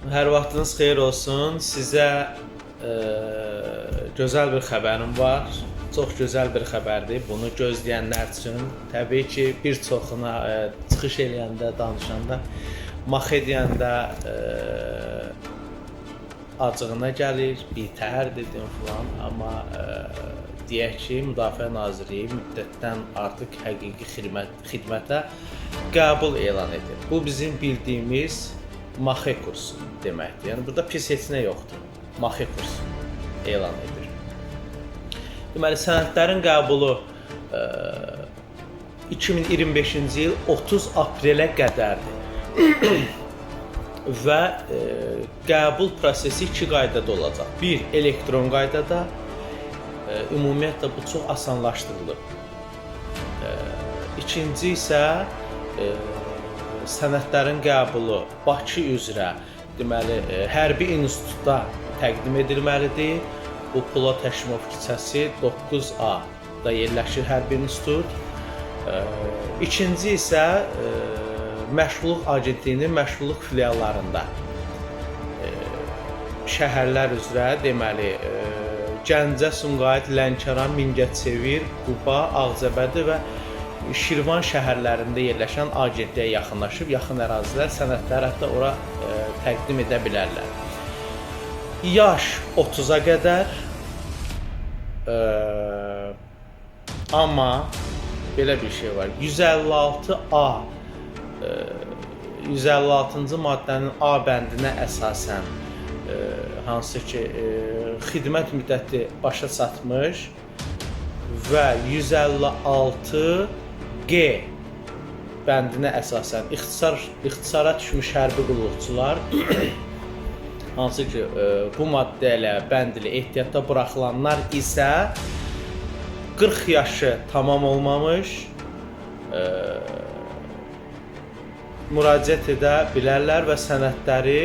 Hər vaxtınız xeyir olsun. Sizə gözəl bir xəbərim var. Çox gözəl bir xəbərdir. Bunu gözləyənlər üçün. Təbii ki, bir çoxuna çıxış eləyəndə, danışanda, max edəndə acığına gəlir, bitəhər dedim filan, amma deyək ki, Müdafiə Nazirliyi müddətdən artıq həqiqi xidmətə qəbul elan edir. Bu bizim bildiyimiz MAXE kursu deməkdir. Yəni burada pis heç nə yoxdur. MAXE kursu elan edir. Deməli, sənədlərin qəbulu 2025-ci il 30 aprelə qədərdir. Və qəbul prosesi iki qaydada olacaq. Bir, elektron qaydada. Ümumiyyətlə bu çox asanlaşdırılıb. İkinci isə sənədlərin qəbulu Bakı üzrə, deməli, hərbi institutda təqdim edilməlidir. Bu Polad Həşimov küçəsi 9A-da yerləşir hərbi institut. İkinci isə Məşğulluq Agentliyinin məşğulluq filiallarında şəhərlər üzrə, deməli, Gəncə, Sumqayıt, Lənkəran, Mingəçevir, Quba, Ağcabədi və Şirvan şəhərlərində yerləşən agentliyə yaxınlaşıb, yaxın ərazilər sənədləri hətta ora təqdim edə bilərlər. Yaş 30-a qədər, amma belə bir şey var. 156A 156-cı maddənin A bəndinə əsasən hansı ki xidmət müddəti başa çatmış və 156 G bəndinə əsasən ixtisara düşmüş hərbi qulluqçular hansı ki bu maddə ilə bənd ilə ehtiyatda buraxılanlar isə 40 yaşı tamam olmamış müraciət edə bilərlər və sənədləri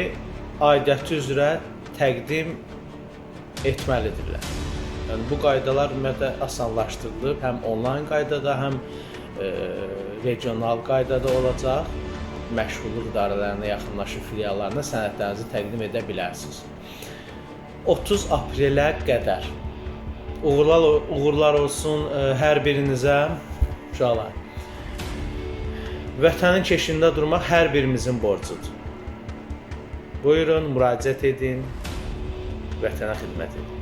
aidiyyəti üzrə təqdim etməlidirlər. Yəni bu qaydalar ümumiyyətlə asanlaşdırılıb, həm onlayn qaydada, həm regional qaydada olacaq. Məşğulluq idarələrinə yaxınlaşıb filiallarına sənədlərinizi təqdim edə bilərsiniz. 30 aprelə qədər. Uğurlar olsun hər birinizə, uşaqlar. Vətənin keşiyində durmaq hər birimizin borcudur. Buyurun, müraciət edin, vətənə xidmət edin.